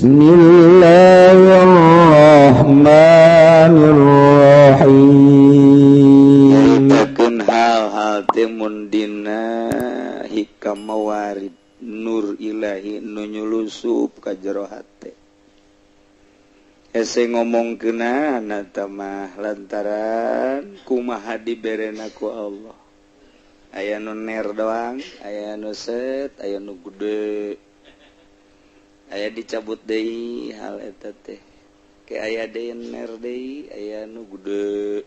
Bismillahirrahmanirrahim. Nyaritakeun hal-hal teh mun dina hikam mawarid nur ilahi nu nyulusup ka jero hate. Hese ngomongkeunana mah lantaran kumaha diberena ku Allah. Aya nu ner doang, aya nu set, aya nu gede. Aya dicabut deui hal eta teh. Ke aya deui ner deui, aya nu gede.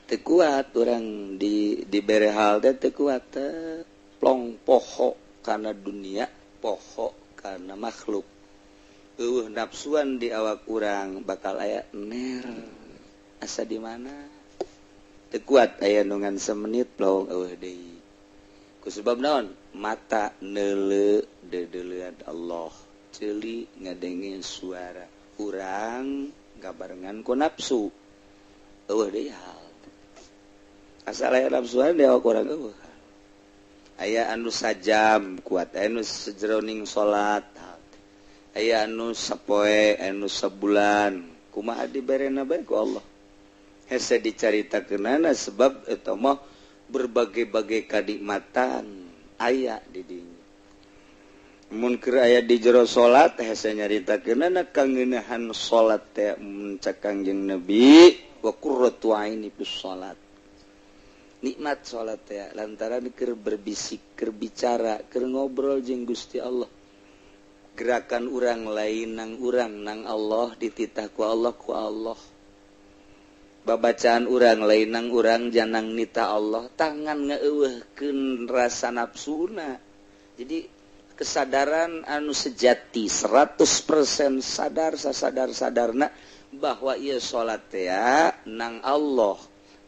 Teu kuat urang di dibere hal teh teu kuat teh. Plong poho kana dunia, poho kana makhluk. Eueuh nafsuan di awak urang bakal aya ner. Asa di mana? Teu kuat aya nu ngan semenit plong eueuh deui. Ku sebab naon? Mata neuleu deudeulean Allah, ceuli ngadenge suara urang gabarengan ku nafsu. Eueuh deui hal. Asal aya nafsuan di awak urang eueuh. Aya anu sajam kuat, aya anu sejeroning salat, aya anu sapoe, anu sabulan. Kumaha diberena bae ku Allah. Hese dicaritakeunana sebab eta mah berbagai-bagai kanikmatan aya di dinya. Mun keur aya di jero salat hese nyaritakeunana kangeuneuhan salat teh mun cek Kangjeng Nabi wa qurratu aini bis salat. Nikmat salat teh lantaran keur berbisik, keur bicara, keur ngobrol jeung Gusti Allah. Gerakan urang lain nang urang nang Allah dititah ku Allah ku Allah. Babacaan urang lain nang urang janang nita Allah, tangan ngeueuhkeun rasa nafsuna. Jadi kesadaran anu sejati 100% sadar sasadar-sadarna bahwa ieu salat teh nang Allah.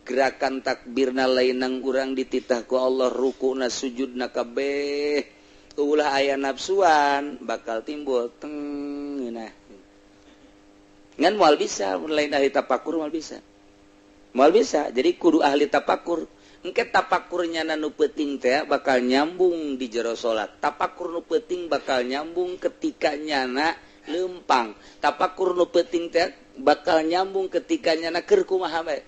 Gerakan takbirna lain nang urang dititah ku Allah, rukuna sujudna kabeh. Ulah aya nafsuan bakal timbul teng nah. Ngan moal bisa mun lain ahli tapakur moal bisa. Moal bisa, jadi kudu ahli tapakur. Engke tapakurnya nu peuting teh bakal nyambung di jero salat. Tapakur nu peuting bakal nyambung ketika nyana leumpang. Tapakur nu peuting teh bakal nyambung ketika nyana keur kumaha bae.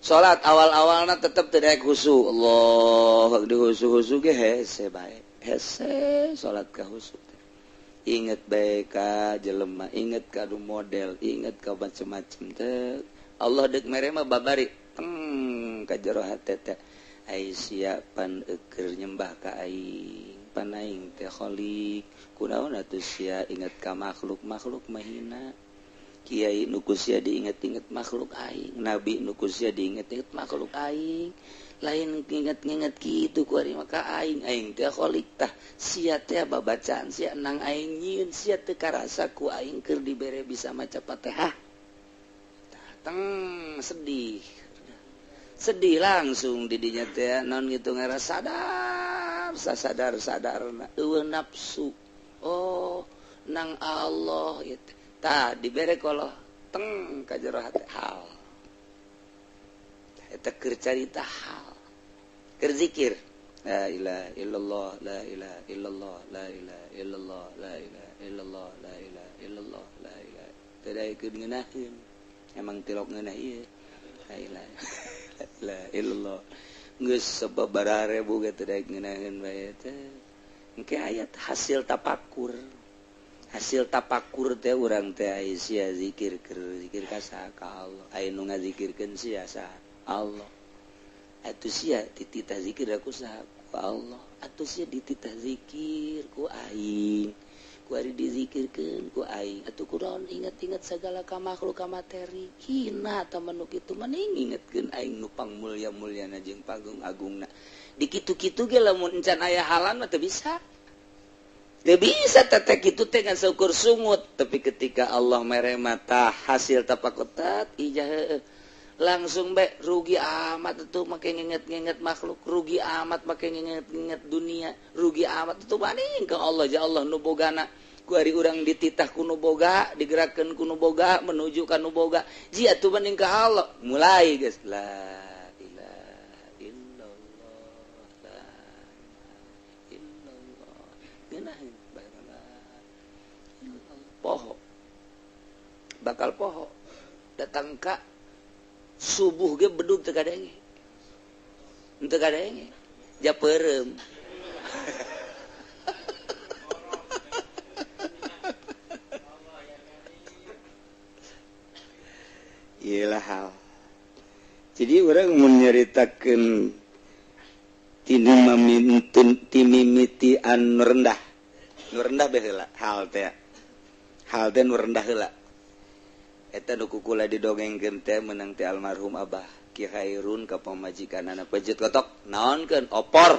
Salat awal-awalna tetep teu daek khusu. Allah di khusu-khusu ge hese bae. Hese salat ka khusu. Inget bae ka jelema, inget ka du model, inget ka macem-macem teh. Allah dek mere mah babari teng ka jero hate teh. Ai sia pan eueur nyembah ka aing, pan aing teh khalik. Kunaon atuh sia inget ka makhluk, makhluk mah hina. Kiai nu ku sia diinget-inget makhluk aing, nabi nu ku sia diinget-inget makhluk aing. Lain nginget-nginget kitu ku ari maka aing, aing teh khalik tah. Sia teh babacaan sia nang aing nyieun, sia teu karasa ku aing keur dibere bisa maca Fatihah. Teng sedih. Sedih langsung didinya teh naon gitu ngara sadar, sasadar-sadarna eueuh nafsu. Oh, nang Allah ieu teh. Tah dibere ku Allah teng ka jero hate hal. Eta keur carita hal. Keur zikir. La ilaha illallah, la ilaha illallah, la ilaha illallah, la ilaha illallah, la ilaha illallah, la ilaha. Teu daekeun ngeunaheun. Emang tilok ngeunah ieu. La ilaha illallah. Geus sababaraha ribu ge teu daek ngeunaheun bae teh. Engke aya hasil tapakur. Hasil tapakur teh urang teh aya sia zikir keur zikir ka saha ka Allah. Aya nu ngazikirkeun sia saha Allah. Atuh sia dititah zikir ku saha ku Allah. Atuh sia dititah zikir ku aing. Ku ari dizikirkeun ku aing. Atuh kunaon inget-inget sagala ka makhluk ka materi. Hina tah nu kitu mending ingetkeun aing nu pangmulya-mulyana jeung pagung-agungna. Di kitu-kitu ge lamun encan aya halan mah teu bisa. Teu bisa teteh kitu teh ngan saukur sungut, tapi ketika Allah mere mata hasil tapakutat ijah heueuh. Langsung bae rugi amat tuh make nginget-nginget makhluk, rugi amat make nginget-nginget dunia, rugi amat tuh banding ke Allah. Ya Allah nu bogana ku ari urang dititah ku nu boga, digerakkeun ku nu boga, menuju ka nu boga. Jia tuh banding ka Allah. Mulai geus la ilaha illallah, la ilaha illallah. Ngeunaheun bae la Poho. Bakal poho. Datang ka subuh ge bedug teu kadenge. Teu kadenge. Ja peureum. Iyalah hal. Jadi orang menyeritakan timimitian nu rendah. Nu rendah bae heula hal teh. Hal teh nu rendah heula. Eta nu kukula didongengkeun teh meunang teh almarhum Abah Ki Khairun ka pamajikanana pejeut kotok naonkeun opor.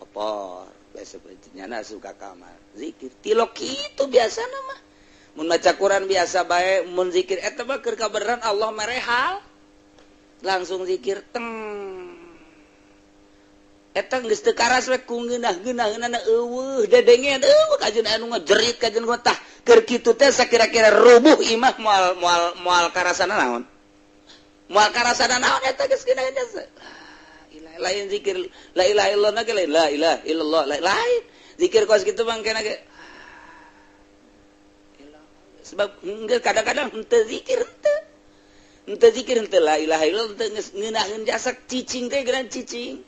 Opor biasa pejeut nyana asup ka kamar. Zikir tilok kitu biasana mah. Mun maca Quran biasa bae, mun zikir eta mah keur kabeneran Allah mere hal. Langsung zikir teng. Eta geus teu karas we ku ngeunah-ngeunaheunana eueuh dedengean eueuh kajeun anu ngejerit kajeun tah keur kitu teh sakira-kira rubuh imah moal moal moal karasana naon. Moal karasana naon eta geus ngeunaheun jasa. Lain zikir la ilaha illallah ge lain la ilaha illallah lain. Zikir kos kitu mangkena ge. Sebab kadang-kadang henteu zikir henteu. Henteu zikir henteu la ilaha illallah henteu geus ngeunaheun jasa cicing teh geura cicing.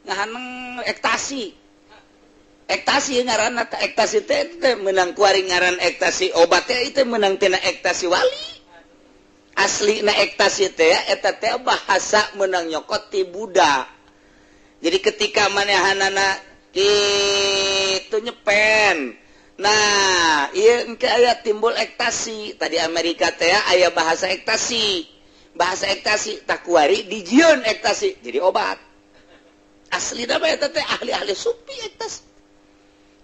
Ngahaneng ektasi. Ektasi ngaranna teh ektasi teh meunang kuari ngaran ektasi obat teh itu meunang tina ektasi wali. Aslina ektasi teh eta teh bahasa meunang nyokot ti Buddha. Jadi ketika manehanana kitu nyepen. Nah, ieu engke aya timbul ektasi. Tadi Amerika teh aya bahasa ektasi. Bahasa ektasi takuari dijieun ektasi jadi obat. Asli mah eta teh ahli-ahli sufi ektasi.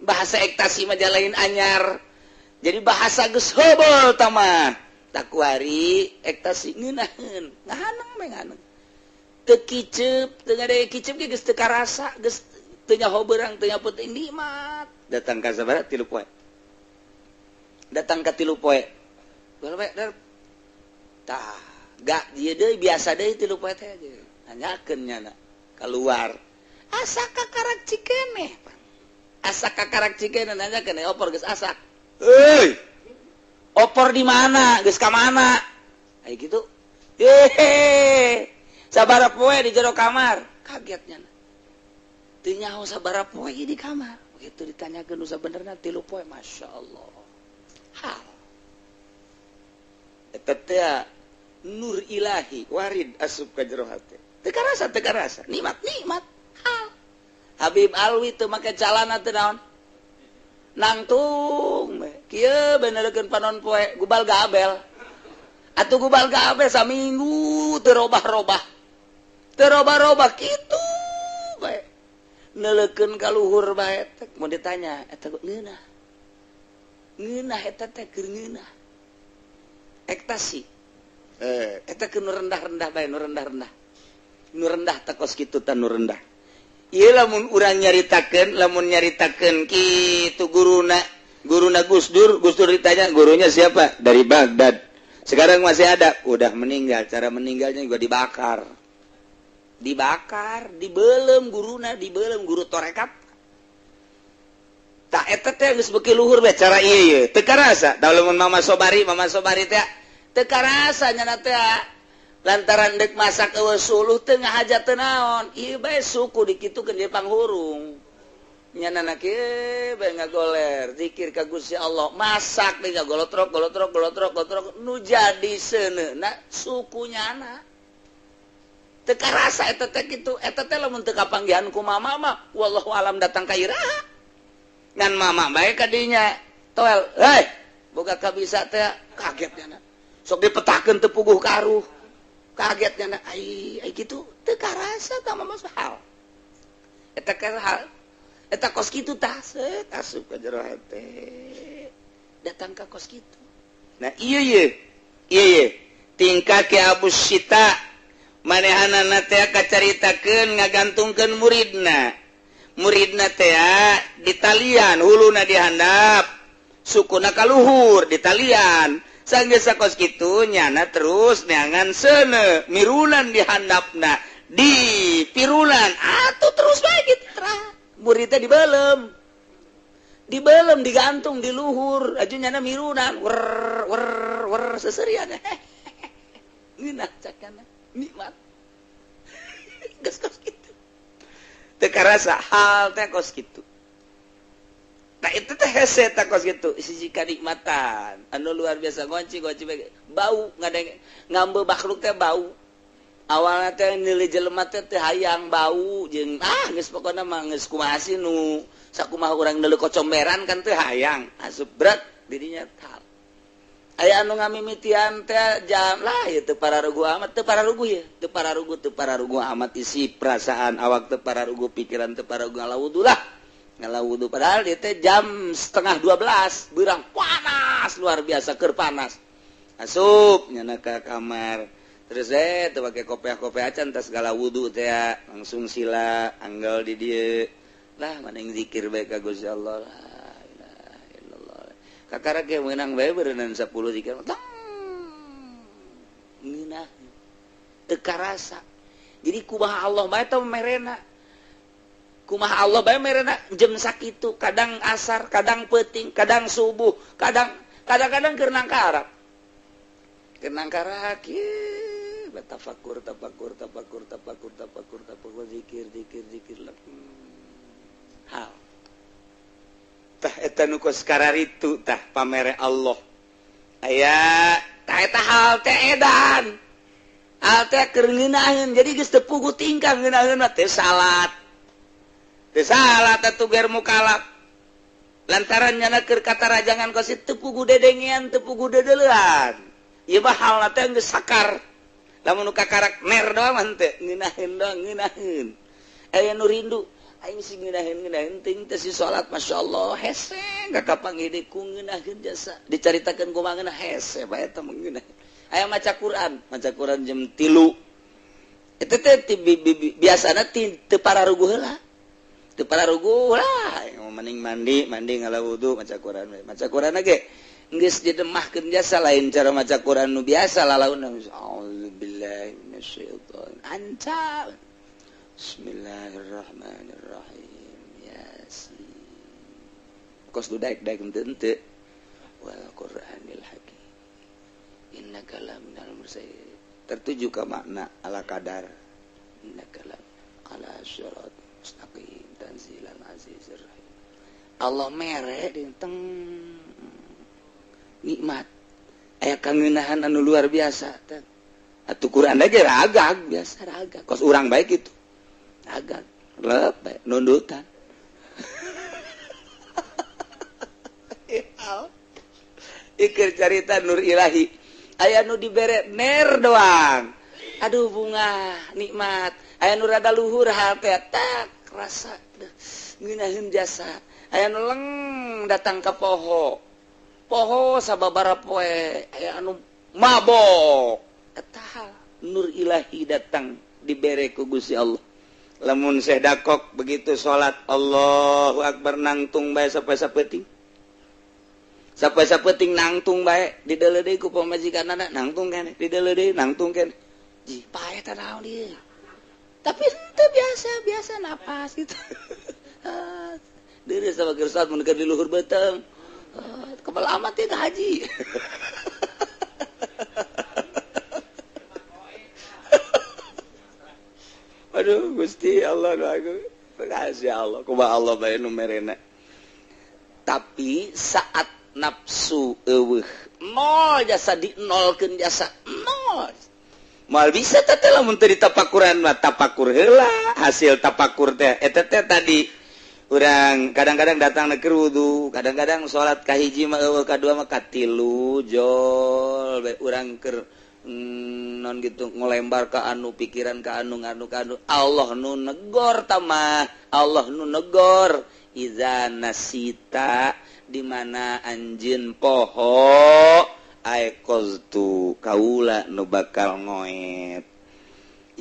Bahasa ektasi mah lain anyar. Jadi bahasa geus hobol tah mah. Takuari ektasi ngeunaheun, ngahaneng mah ngahaneng. Teu kiceup, teu ngade kiceup ge geus teu karasa, geus teu nyaho beurang, teu nyaho peuting nikmat. Datang ka sabaraha 3 poe. Datang ka 3 poe. Tah, gak ieu deui biasa deui 3 poe teh nanyakeun nyana keluar. Asa kakarak cikeneh. Asa kakarak cikeneh nanyakeun opor geus asak. Euy. Opor di mana? Geus ka mana? Aya kitu. Hehe. Sabaraha poe di jero kamar. Kaget nyana. Teu nyaho sabaraha poe di kamar. Begitu ditanyakeun nu sabenerna 3 poe, Masya Allah. Hal. Eta teh nur ilahi warid asup ka jero hate. Teu karasa, teu karasa. Nikmat, nikmat. Hal. Habib Alwi teu make calana teu naon? Nangtung we. Kieu benerkeun panon poe gubal gabel. Atuh gubal gabel saminggu teu robah-robah. Teu robah-robah kitu bae. Neleukeun ka luhur bae teh mun ditanya eta ngeunah. Ngeunah eta teh keur ngeunah. Ektasi. Eta keur nu rendah-rendah bae, nu rendah-rendah. Nu rendah teh kos kitu teh nu rendah. Ieu lamun urang nyaritakeun, lamun nyaritakeun kitu guruna, guruna Gus Dur, Gus Dur ditanya gurunya siapa? Dari Baghdad. Sekarang masih ada, udah meninggal. Cara meninggalnya juga dibakar. Dibakar, dibelem guruna, dibelem guru torekat. Tak eta teh geus beuki luhur bae cara ieu ye. Teu karasa. Da lamun Mama Sobari teh teu karasa nyana teh lantaran deuk masak eueuh suluh teu ngahaja teu naon. Ieu bae suku dikitukeun di panghurung. Nyana na kieu bae ngagoler zikir ka Gusti Allah, masak deui ngagolotrok golotrok golotrok golotrok nu jadi seuneuna suku nyana. Teu karasa eta teh kitu, eta teh lamun teu kapanggihan ku mama mah wallahu alam datang ka iraha. Ngan mama bae ka dinya toel, hei boga kabisa teh kaget nyana. Sok dipetakeun teu puguh karuh. Kaget nyana ai ai kitu teu karasa tah mama hal. Eta ka hal eta kos kitu tah set asup ka jero hate. Datang ka kos kitu. Nah ieu ye. Ieu ye tingkah ke Abu Sita manehanana teh kacaritakeun ngagantungkeun muridna. Muridna teh ditalian huluna dihandap, sukuna kaluhur ditalian. Sanggeus sakos kitu nyana terus neangan seuneu mirulan dihandapna, di pirulan atuh terus bae kitu terah. Muridna dibelem. Dibelem digantung di luhur aju nyana mirunan wer wer wer seserian. Ngeunah cakana nikmat. Geus kos kitu. Teu karasa hal teh kos kitu. Nah itu teh hese teh kos kitu siji kanikmatan anu luar biasa ngonci-ngonci bau ngadeng ngambe makhluk teh bau. Awalnya teh nilai jelema teh teu hayang bau jeung ah geus pokona mah geus kumaha sih nu sakumaha urang neuleuh kocomberan kan teu hayang asup berat dirinya tal. Aya anu ngamimitian teh jam lah ieu teu pararuguh amat teu pararuguh ye teu pararuguh teu pararuguh amat isi perasaan awak teu pararuguh pikiran teu pararuguh ngalawudu lah ngalawudu padahal ieu teh jam 11:30 beurang panas luar biasa keur panas asup nyana ka kamar. Terus teu pake kopiah-kopiah acan tas segala wudu teh langsung sila anggal di dieu lah maneh zikir bae ka Gusti Allah la ilaha illallah kakara ge meunang bae beureunan 10 zikir tong ngeunah teu karasa. Jadi kumaha Allah bae teh merena kumaha Allah bae merena jam sakitu kadang asar kadang peuting kadang subuh kadang kadang-kadang keur nangkarak keur nangkarak ieu tafakur tafakur tafakur tafakur tafakur tafakur zikir zikir zikir hal tah eta nu kos kararitu tah pamere Allah aya tah eta hal teh edan hal teh keur ngeunaheun jadi geus teu puguh tingkah ngeunaheun mah teu salat atuh ger mukalaf lantaran nyana keur katarajangan kos teu puguh dedengean teu puguh dedeleuan ieu mah halna teh geus sakar. Lamun nu kakarak ner doang mah teu ngeunaheun doang ngeunaheun. Aya nu rindu aing sing ngeunaheun teuing teh si salat masyaallah hese kakapanggih deui ku ngeunaheun jasa dicaritakeun kumaha ngeunah hese bae eta mah ngeunaheun. Aya maca Quran jam 3. Eta teh biasana teu pararuguh heula. Teu pararuguh lah mending mandi mandi ngala wudu maca Quran we. Maca Quran ge geus didemahkeun jasa lain cara maca Quran nu biasa lalauna auzubillahi minasyaiton anta bismillahirrahmanirrahim yasin kos du daek-daek henteu wal qur'anil hakim innaka laminal mursalin tertuju ka makna ala kadar innaka la ala sirat mustaqim tanzilal azizir rahim Allah mere dinteng nikmat aya kangeunahan anu luar biasa atuh Quran ge ragag biasa ragag kos urang bae kitu ragag lep bae nundutan ikeur carita nur ilahi aya nu dibere ner doang aduh bunga nikmat aya nu rada luhur hate tak rasa ngeunaheun jasa aya nu leng datang ka poho poho sababara poe aya anu mabok eta nur ilahi datang dibere ku Gusti Allah. Lamun Syekh Dakok begitu salat Allahu akbar nangtung bae sampai sapeting sampai sapeting nangtung bae dideuleu deui ku pamajikanana nangtung keneh dideuleu deui nangtung keneh ji pae teh naon ieu tapi henteu biasa biasa napas gitu deureuh sama keur salat mun keur di luhur beuteung kebal amat ya haji. Aduh Gusti Allah aku makasih Allah kumaha Allah bae nu merena. Tapi saat nafsu eueuh nol jasa di nolkeun jasa nol moal bisa teh lamun teu ditapakuran mah tapakur heula hasil tapakur teh eta teh tadi urang kadang-kadang datang keur wudu kadang-kadang salat ka hiji mah eueuh ka dua mah ka tilu jol bae urang keur non gitu ngolembar ka anu pikiran ka anu nganu ka anu Allah nu negor tamah Allah nu negor iza nasita di mana anjeun poho aiqaztu kaula nu bakal ngoet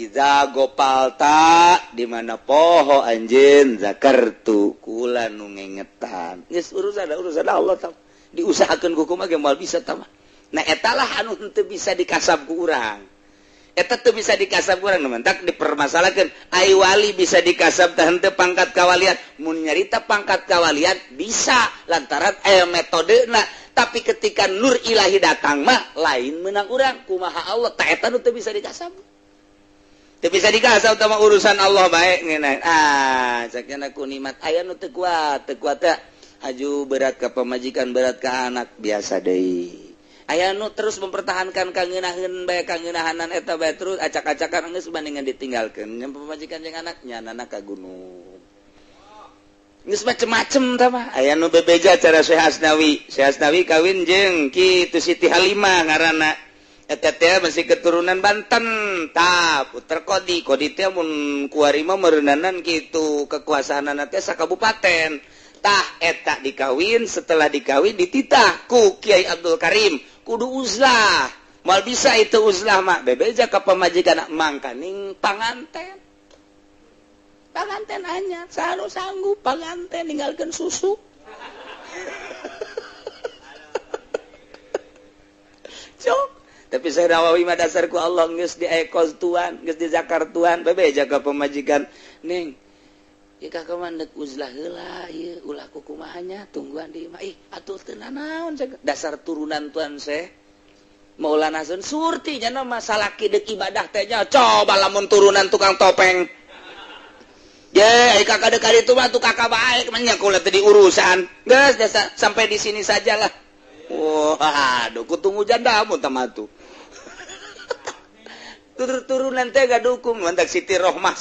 iza gopalta di mana poho anjeun zakartu kula nu ngengetan geus urusan urusan Allah tah diusahakeun ku kumaha ge moal bisa tah. Nah etalah anu henteu bisa dikasab ku urang. Eta teu bisa dikasab kurang mentak dipermasalahkan. Ai wali bisa dikasab tah henteu pangkat kawalian. Mun nyarita pangkat kawalian bisa lantaran aya metodena. Tapi ketika nur ilahi datang mah lain menang urang kumaha Allah tah eta nu teu bisa dikasab. Teu bisa dikasab tah urusan Allah bae ngeunah. Ah, cakna ku nikmat aya nu teu kuat teh aju berat ka pamajikan berat ka anak biasa deui. Aya nu terus mempertahankan kangeunaheun bae kangeunahanan eta bae terus acak-acakan geus bandingan ditinggalkeun nya pamajikan jeung anak nyanana ka gunung. Geus macem-macem tah mah. Aya nu bebeja cara Syekh Asnawi. Syekh Asnawi kawin jeung kitu Siti Halimah ngaranna. Eta teh masih keturunan Banten. Tah puter Kodi. Kodi teh mun kuari mah meureunanan kitu kekuasaanana teh sakabupaten. Tah eta dikawin, setelah dikawin dititah ku Kiai Abdul Karim. Kudu uzlah, mal bisa itu uzlah mah bebeja ka pamajikan mangkaning panganten. Panganten anyar, selalu sanggup panganten ninggalkeun susu. Cok, tapi saya Nawawi mah dasar ku Allah geus di ekos tuan, geus di zakar tuan, bebeja ka pamajikan ning. Ieu kakak mah deuk uzlah heula ieu ulah kukumaha nya tungguan di imah. Ih, atuh teu nanaon dasar turunan tuan seh. Maulana Sun surti nya mah salaki deuk ibadah teh nya coba lamun turunan tukang topeng. Ye, ai kakak deuk ka ditu mah tuh kakak bae mah nya kula teu diurusan. Geus dasar sampai di sini sajalah. Wah, aduh ku tunggu janda mun tah mah tuh. Turunan teh gadukung mantak Siti Rohmah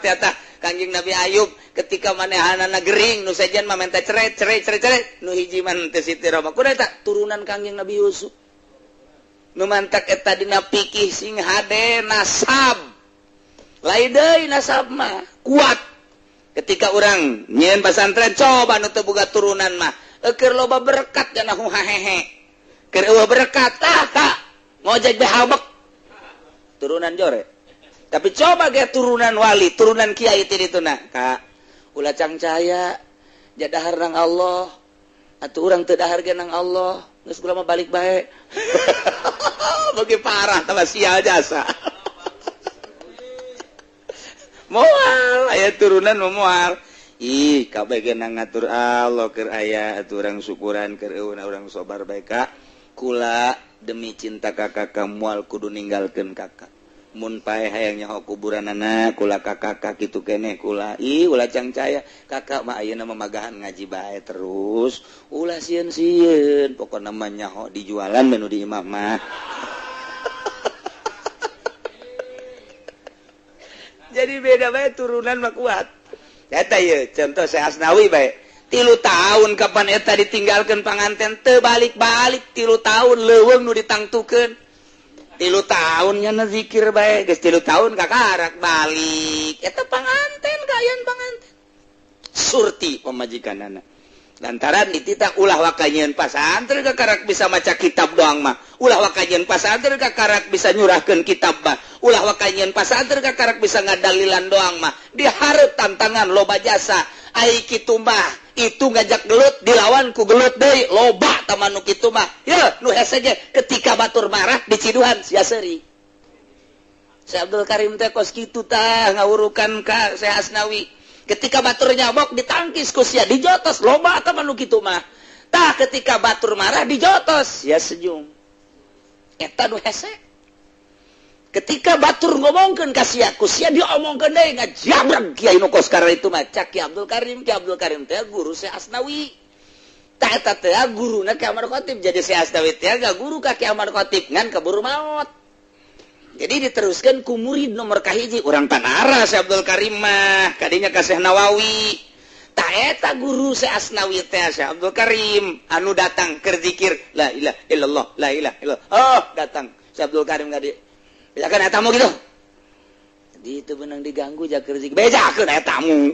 teh tah Kangjeng Nabi Ayub ketika manehanana gering nu sejen mah menta cerai cerai cerai cerai nu hiji mah teh Siti Rohmah kudu eta turunan Kangjeng Nabi Yusuf nu mantak eta dina pikih sing hade nasab lain deui nasab mah kuat ketika urang nyieun pasantren coba nu teu boga turunan mah keur loba berkat cenah hahehe keur eueuh berkat tah tah ngojek behabek turunan jore. Tapi coba ge turunan wali, turunan kiai ti dituna, Kak. Ulah cangcaya jadahar nang Allah. Atuh urang teu dahar ge nang Allah, geus kula mah balik bae. Bagi parah tambah sial jasa. Moal aya turunan mah moal. Ih, kabeh ge nang ngatur Allah keur aya atuh urang syukuran keur eueuna urang sabar bae Kak. Kula demi cinta kakak moal kudu ninggalkeun kakak. Mun paeh hayang nyaho kuburanana kula kakak kitu keneh kula. Ih ulah cangcaya kakak mah ayeuna mamagahan ngaji bae terus. Ulah sieun-sieun pokona mah nyaho dijualan menu di imah mah. Jadi beda bae turunan mah kuat. Eta ieu contoh Syekh Asnawi bae. 3 tahun kapan eta ditinggalkeun panganten teu balik-balik 3 tahun leuweung nu ditangtukeun. 3 tahun nya zikir bae geus 3 tahun kakarak balik. Eta panganten kaayaan panganten. Surti pamajikanana. Lantaran dititah ulah waka nyieun pasantren kakarak bisa maca kitab doang mah. Ulah waka nyieun pasantren kakarak bisa nyurahkeun kitab mah. Ulah waka nyieun pasantren kakarak bisa ngadalilan doang mah. Dihareup tantangan loba jasa. Ai kitu mah itu ngajak gelut dilawan ku gelut deui loba taman nu kitu mah. Ye nu hese ge ketika batur marah diciduhan sia seuri. Syekh Abdul Karim teh kos kitu tah ngawurukan ka Syekh Asnawi. Ketika batur nyabok ditangkis ku sia dijotos loba taman nu kitu mah. Tah ketika batur marah dijotos sia senyum. Eta nu hese. Ketika batur ngomongkeun ka sia, ku sia diomongkeun deui ngajabreg kiai nu kos kararitu mah cak Ki Abdul Karim. Ki Abdul Karim teh guru Syekh Asnawi. Tah eta teh guruna Ki Ahmad Khatib. Jadi Syekh Asnawi teh guru ka Ki Ahmad Khatib ngan keburu maot. Jadi diteruskan ku murid nomor kahiji urang Tanara Syekh Abdul Karim mah kadinya ka Syekh Nawawi. Tah eta guru Syekh Asnawi teh Syekh Abdul Karim anu datang keur zikir la ilaha illallah la ilaha illallah. Oh, datang Syekh Abdul Karim ka dieu. Bejakeun aya tamu gitu. Jadi itu benang diganggu ja keur zikir. Bejakeun aya tamu.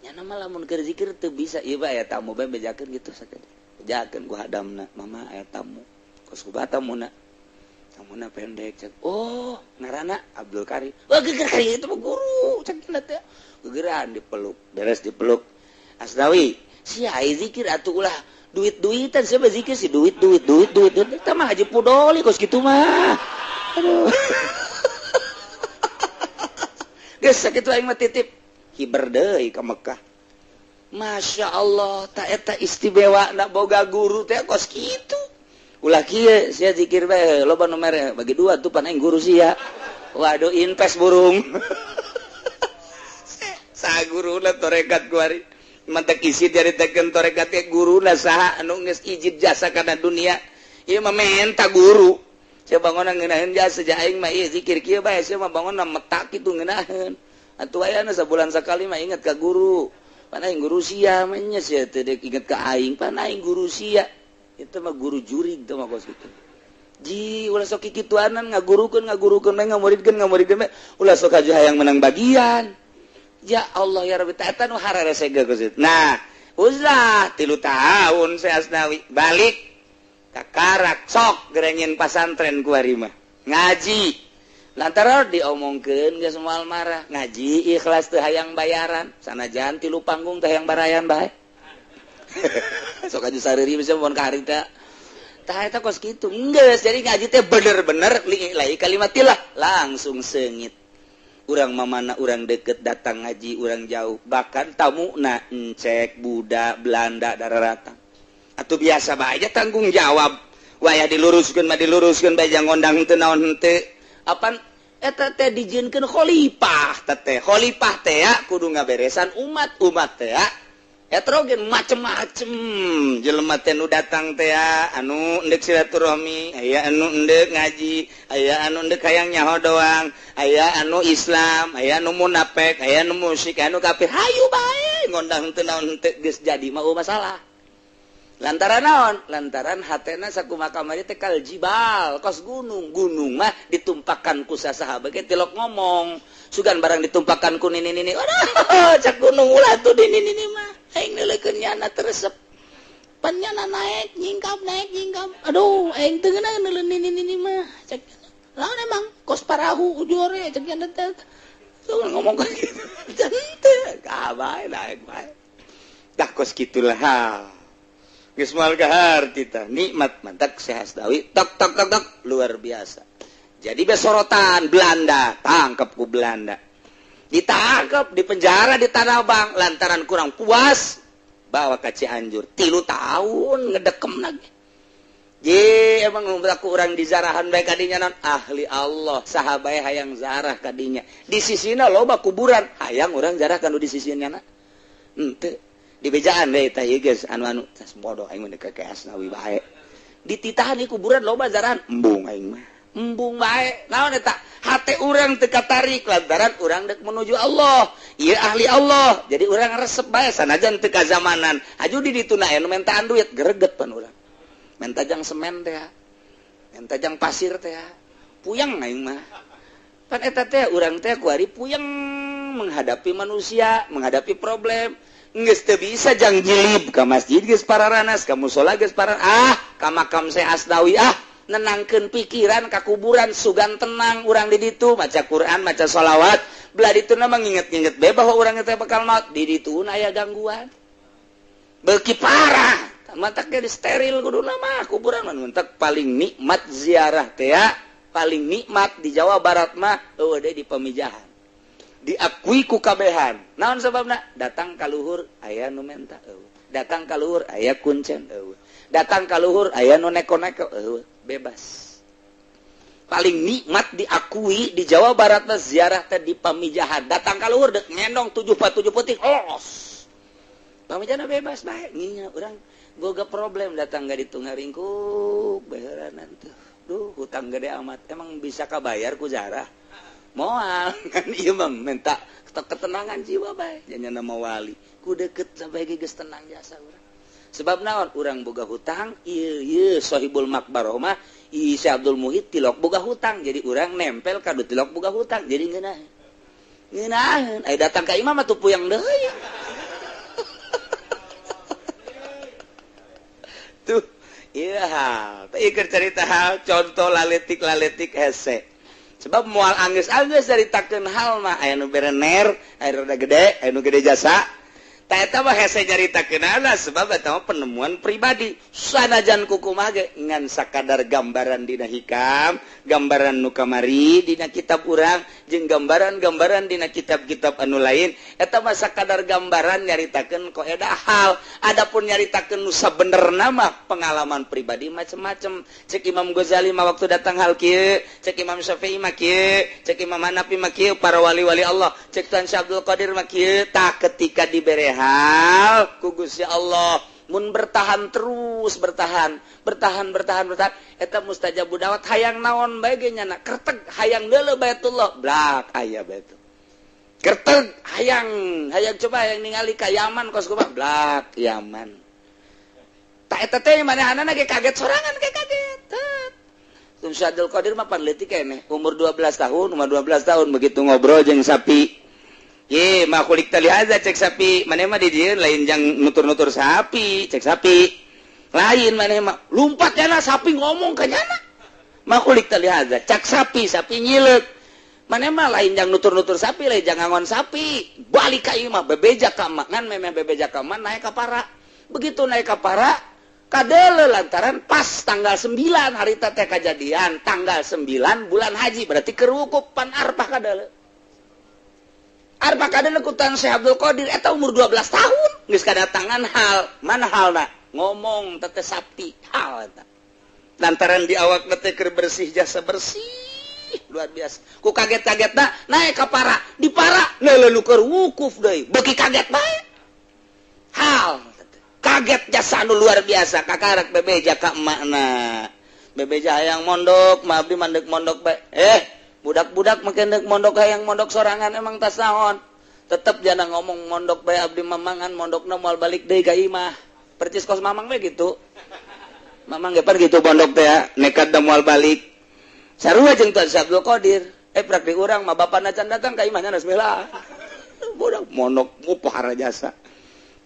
Nya mah lamun keur zikir teu bisa ieu bae aya tamu bae bejakeun gitu sakeun. Bejakeun ku hadamna, mama aya tamu. Kos kumaha tamuna? Tamuna pendek cek. Oh, ngaranna Abdul Karim. Wah, geger Karim itu mah guru cek teh. Gegeran dipeluk, beres dipeluk. Asnawi, sia ai zikir atuh ulah duit-duitan siapa zikir sih duit duit duit duit duit. Eta mah Haji Pudoli kos kitu mah. Aduh. Geus sakitu aing mah titip hiber deui ka Mekah. Masya Allah, tak eta istimewa nak boga guru teh kos kitu. Ulah kieu sia zikir bae loba nu mere bagi dua tuh pan aing guru sia. Waduh invest burung. Saha guruna torekat kuari. Mantak isi diaritakeun torekat teh guruna saha anu geus ijid jasa kana dunia. Ieu mah menta guru. Sia bangunna ngeunaheun jasa ja aing mah ieu zikir kieu bae sia mah bangunna metak kitu ngeunaheun. Atuh ayana sabulan sakali mah inget ka guru. Pan aing guru sia mah nya sia teu deuk inget ka aing, pan aing guru sia. Itu mah guru jurig teu mah kos kitu. Ji ulah sok kikituanan ngagurukeun ngagurukeun bae ngamuridkeun bae ulah sok aju hayang menang bagian. Ya Allah ya Rabbi ta eta nu hararese geus kitu. Nah, uzlah 3 tahun saya Asnawi balik ka Karak sok gerengin pasantren ku ari mah. Ngaji. Lantaran diomongkeun geus moal marah, ngaji ikhlas teu hayang bayaran, sanajan 3 panggung teh hayang barayan bae. Sok aju sareri bisa mun ka harita. Tah eta kos kitu. Geus jadi ngaji teh bener-bener lillahi kalimatillah, langsung seungit. Urang mamana urang deket datang ngaji, urang jauh, bahkan tamuna encek budak Belanda dararata. Atuh biasa bae aja tanggung jawab. Wayah diluruskeun mah diluruskeun bae jang ngondang teu naon henteu. Apan eta teh dijieunkeun khalifah teh. Khalifah teh ya kudu ngaberesan umat-umat teh ya. Heterogen macem-macem jelema teh nu datang teh ya, anu endek silaturahmi, aya anu endek ngaji, aya anu endek hayang nyaho doang, aya anu Islam, aya anu munafik, aya anu musyrik, aya anu kafir. Hayu bae ngondang teu naon henteu geus jadi mah masalah. Lantaran naon? Lantaran hatena sakumaha kamari teh kal jibal, kos gunung. Gunung mah ditumpakan ku sasaha bae tilok ngomong. Sugan barang ditumpakan ku nini-nini. Waduh, cak gunung ulah tuh di nini-nini mah. Aing neuleukeun nyana teresep. Pan nyana naik nyingkap naik nyingkap. Aduh, aing teu ngeunah neuleun nini-nini mah. Cak lawan emang kos parahu ujore cak nyana teh. Tuh ngomong ka kitu. Teu, kabae naik bae. Tah kos kitulah. Geus moal gahar kita nikmat mantak Syekh Asnawi tok tok tok tok luar biasa. Jadi besorotan Belanda tangkap ku Belanda, ditangkap di penjara di Tanah Abang lantaran kurang puas bawa ke Cianjur 3 tahun ngedekem lagi. Ye emang aku urang di zarahan bae kadinya non ahli Allah saha bae hayang zarah kadinya di sisina loba kuburan hayang urang zarah kanu di sisina na henteu dibejaan deh tah ieu geus anu-anu tas bodoh aing mah ka Asnawi bae dititahan di kuburan loba zarahan embung aing mah embung bae naon eta hate urang teu katarik lantaran urang deuk menuju Allah ieu ahli Allah jadi urang resep bae sanajan teu kazamanan aju di ditu na anu mentaan duit greget pan urang menta jang semen teh menta jang pasir teh puyeng aing mah pan eta teh urang teh kuari puyeng menghadapi manusia menghadapi problem geus teu bisa jang jilib ka masjid geus pararanas ka musala geus parar ah ka makam Syekh Asnawi ah nenangkeun pikiran ka kuburan sugan tenang urang di ditu maca Quran maca sholawat belah dituna menginget-inget bae bahwa urang teh bakal maut di ditu aya gangguan beuki parah matak ge steril kuduna mah kuburan mah mentak paling nikmat ziarah teh ya paling nikmat di Jawa Barat mah eueuh deui di Pamijahan diakui ku kabehan naon sababna datang ka luhur aya nu menta eueuh datang ka luhur aya kuncen eueuh datang ka luhur aya nu neko-neko eueuh bebas paling nikmat diakui di Jawa Barat mah ziarah teh di Pamijahan datang ka luhur deuk ngendong 747 peuting los Pamijahan bebas bae nginya urang boga problem datang ka ditu ngaringkuk baheuranan tuh duh hutang gede amat emang bisa kabayar ku zarah moal kan ieu mah minta ketenangan jiwa bae nya nama wali ku deket sampai geus tenang jasa urang sebab naon urang boga hutang ieu ieu sahibul makbarah mah ieu Syekh Abdul Muhid tilok boga hutang jadi urang nempel ka du tilok boga hutang jadi ngeunaheun ngeunaheun aya datang ka imam mah tuh puyeng deui tuh ieu hal teh ieu cerita hal contoh laletik-laletik hese sebab moal anggeus-anggeus caritakeun hal mah aya nu berener aya rada gede aya nu gede jasa Tah eta mah hese nyaritakeun sebab eta mah penemuan pribadi. Sanajan kukumaha ge ngan sakadar gambaran dina hikam, gambaran nu kamari dina kitab urang jeung gambaran-gambaran dina kitab-kitab anu lain, eta mah sakadar gambaran nyaritakeun koedah hal. Adapun nyaritakeun nu sabenerna mah pengalaman pribadi macem-macem. Cek Imam Ghazali mah waktu datang hal kieu, cek Imam Syafi'i mah kieu, cek Imam Hanafi mah kieu, para wali-wali Allah, cek Tuan Syekh Abdul Qadir mah kieu. Tah ketika dibere hal ku Gusti Allah, mun bertahan terus, bertahan, bertahan, bertahan, bertahan, eta mustajab dawat. Hayang naon bae ge nyana kerteg, hayang deuleu Baitullah, blak aya baitul. Kerteg hayang, hayang coba hayang ningali ka Yaman kos kumaha, blak Yaman. Tak eta teh manehanana ge kaget sorangan ge kaget. Tun Syekh Abdul Qadir mah pan leutik keneh, umur 12 tahun, umur 12 tahun begitu ngobrol jeung sapi. Ye, ma khuliqta lihaza, cek sapi, maneh mah di dieu lain jang nutur-nutur sapi, cek sapi. Lain maneh mah lumpat nyana sapi ngomong ka nyana. Ma khuliqta lihaza, cek sapi, sapi nyileuk. Maneh mah lain jang nutur-nutur sapi, lain jang ngangon sapi. Balik ka ieu mah bebeja ka emak, ngan memeh bebeja ka emak naik ka para. Begitu naik ka para, kadele lantaran pas tanggal 9 hari teh kajadian, tanggal 9 bulan haji, berarti keur wukuf pan Arfah kadele. Arfah kadele ku Tan Syekh Abdul Qadir eta umur 12 tahun geus kadatangan hal. Mana halna? Ngomong teh sapi hal eta. Lantaran di awak teh keur bersih, jasa bersih luar biasa. Ku kaget-kagetna naik ka para, di para leuleuh nu keur wukuf deui, beuki kaget bae. Hal kaget jasa anu luar biasa, kakarak bebeja ka emakna. Bebeja hayang mondok, mah abdi mandek mondok bae. Budak-budak makin dek mondok hayang mondok sorangan emang tas naon. Tetep jangan ngomong mondok bae abdi mamangan mondokna moal balik deui ka imah. Percis kos mamang bae gitu. Mamang ge gitu mondok teh ya, nekat da moal balik. Sarua jeung Tuan Syekh Abdul Qadir. Prak di urang mah bapana can datang ka imahnya bismillah. Budak mondok mupahara jasa.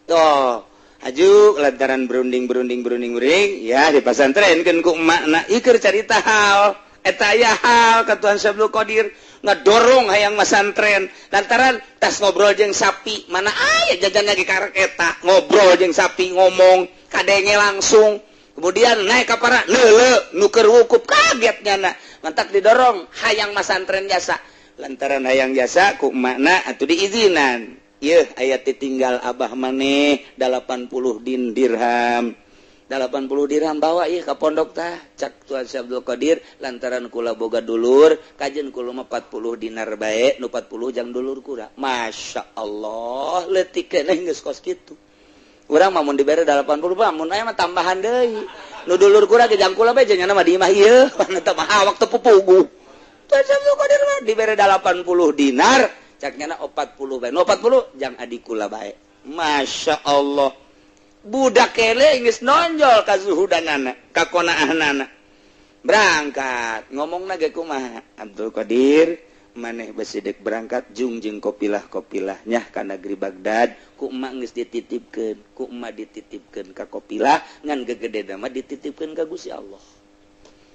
Tuh, aju lantaran berunding berunding berunding berunding ya di pasantren ku emakna ieu keur carita hal. Eta aya hal ka Tuan Syekh Abdul Qadir ngedorong hayang masantren lantaran tas ngobrol jeung sapi, mana aya jajan lagi karek eta ngobrol jeung sapi ngomong kadenge langsung. Kemudian naik ka para leuleuh nu keur wukuf, kaget nyana, mantak didorong hayang masantren jasa. Lantaran hayang jasa ku emakna atuh diizinan, ieu aya ditinggal abah maneh 80 din dirham, 80 dirham bawa ieu ka pondok. Tah cak Tuan Syekh Abdul Qadir, lantaran kula boga dulur kajen kula mah 40 dinar bae, nu 40 jang dulur kula. Masya Allah, leutik keneh geus kos kitu. Urang mah mun dibere 80 mah mun aya mah tambahan deui, nu dulur kula ge jang kula bae, jang mah di imah ieu eta mah awak teu pupugu. Tuan Syekh Abdul Qadir mah dibere 80 dinar, cak nyana 40 bae, nu 40 jang adik kula bae. Masya Allah, budak kele geus nonjol kazuhudanana, kakonaahanana. Berangkat ngomongna ge kumaha Abdul Qadir, maneh besi dek berangkat jung jeung kopilah-kopilah nyah ka negeri Baghdad. Ku emak geus dititipkeun, ku emak dititipkeun ka kopilah, ngan gegede mah dititipkeun ka Gusti Allah.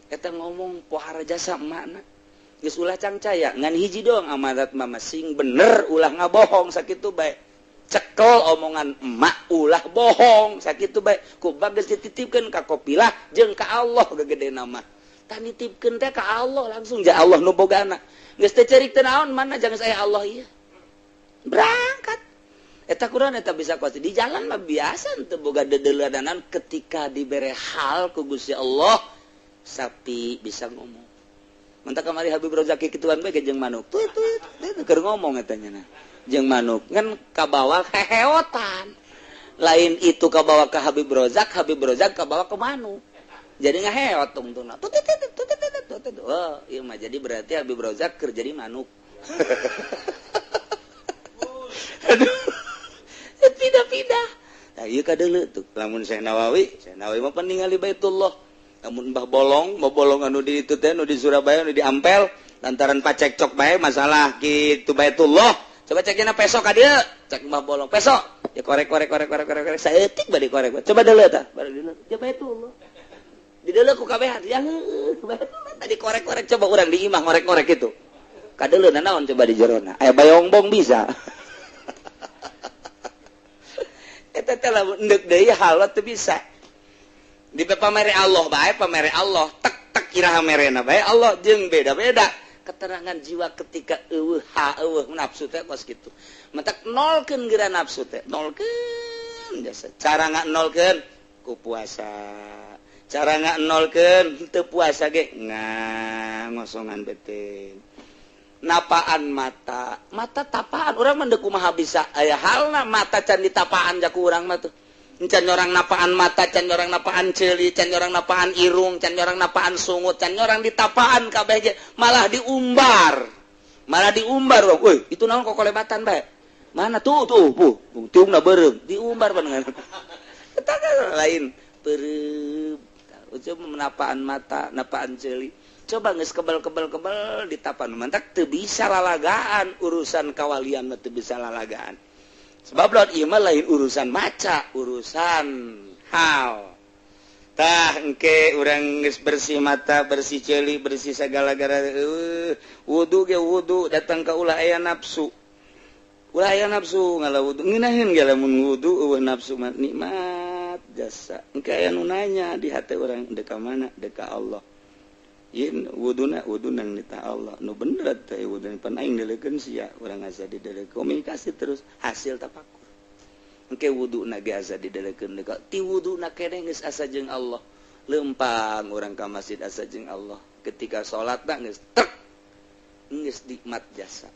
Eta ngomong pohara jasa emakna, geus ulah cangcaya, ngan hiji doang amanat mama, sing bener, ulah ngabohong, sakitu bae. Cekel omongan emak, ulah bohong, sakitu bae. Ku geus dititipkeun ka kopilah jeung ka Allah gegede nama. Tah nitipkeun teh ka Allah langsung, ja Allah nu bogana. Geus teu ceurik teu naon, mana jangan saya Allah ieu. Berangkat. Eta kurang eta bisa kuat di jalan mah biasa teu boga dedeuleudanan ketika dibere hal ku Gusti Allah, sapi bisa ngomong. Mantak kamari Habib Rozaki kituan bae jeung manuk. Tuh tuh tuh keur ngomong eta nya. Jeung manuk ngan kabawa heheotan. Lain itu kabawa ka Habib Rozak, Habib Rozak kabawa ke manuk. Jadi ngaheot tungtungna. Tut tut tut tut tut. Oh, ieu mah jadi berarti Habib Rozak keur jadi manuk. Aduh. Pindah-pindah. Nah, ieu kadeuleu tuh. Lamun Syekh Nawawi, Syekh Nawawi mah ningali Baitullah. Lamun Mbah Bolong, Mbah Bolong anu di itu teh, anu di Surabaya, anu di Ampel, lantaran pacekcok bae masalah kitu Baitullah. Coba ceknya pesok ka dieu, cek Mbah Bolong, pesok. Ya korek korek korek korek korek korek saeutik bade korek. Coba deuleu tah, bade deuleu. Ya Baitullah. Di deuleu ku kabehan, ya heueuh, Baitullah tadi korek-korek, coba urang di imah ngorek-ngorek gitu. Kadeuleu naon coba di jerona. Aya bayongbong bisa. Eta teh lamun endek deui hal teu bisa. Di pamere Allah bae, pamere Allah tek tek iraha merena bae Allah jeung beda-beda keterangan jiwa ketika eueuh ha eueuh nafsu teh kos kitu. Matak nolkeun geura nafsu teh, nolkeun jasa. Cara nolkeun ku puasa. Cara nolkeun teu puasa ge ngosongan bete. Napaan mata, mata tapaan urang mah deuk kumaha bisa aya halna mata can ditapaan jaku urang mah tuh. Can orang napaan mata, can orang napaan ceuli, can orang napaan irung, can orang napaan sungut, can orang ditapaan kabeh ge malah diumbar. Malah diumbar, woi, itu naon kok kolebatan bae. Mana tuh tuh, puh, tiungna beureum, diumbar panengan. Eta lain beureum. Coba menapaan mata, napaan ceuli. Coba geus kebel-kebel-kebel ditapan mantak teu bisa lalagaan, urusan kawalian mah teu bisa lalagaan. Sebab lawan ieu mah lain urusan maca, urusan hal. Tah engke urang geus bersih mata, bersih ceuli, bersih sagala-gara, wudu ge wudu datang ka ulah aya nafsu. Ulah aya nafsu ngala wudu. Ngeunaheun ge lamun wudu eueuh nafsu mah nikmat jasa. Engke aya nu nanya di hate urang, deuk ka mana? Deuk ka Allah. Yen wuduna wudu nang nita Allah. Nu bener teh wudu pan aing dileukeun sia, urang asa didelekeun. Komunikasi terus hasil tafakur. Engke wuduna ge asa didelekeun deuk ti wuduna keneh geus asa jeung Allah. Leumpang urang ka masjid asa jeung Allah. Ketika salatna geus tek geus nikmat jasa.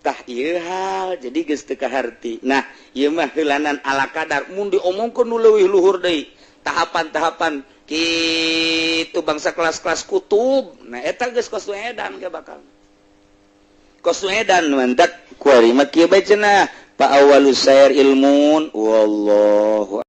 Tah ieu hal jadi geus teu kaharti. Nah, ieu mah heulanan ala kadar mun diomongkeun nu leuwih luhur deui. Tahapan-tahapan kitu bangsa kelas-kelas kutub. Nah, eta geus kos nu edan ge bakal. Kos nu edan mantak kuari mah kieu bae cenah. Fa awwalus sayr ilmun wallahu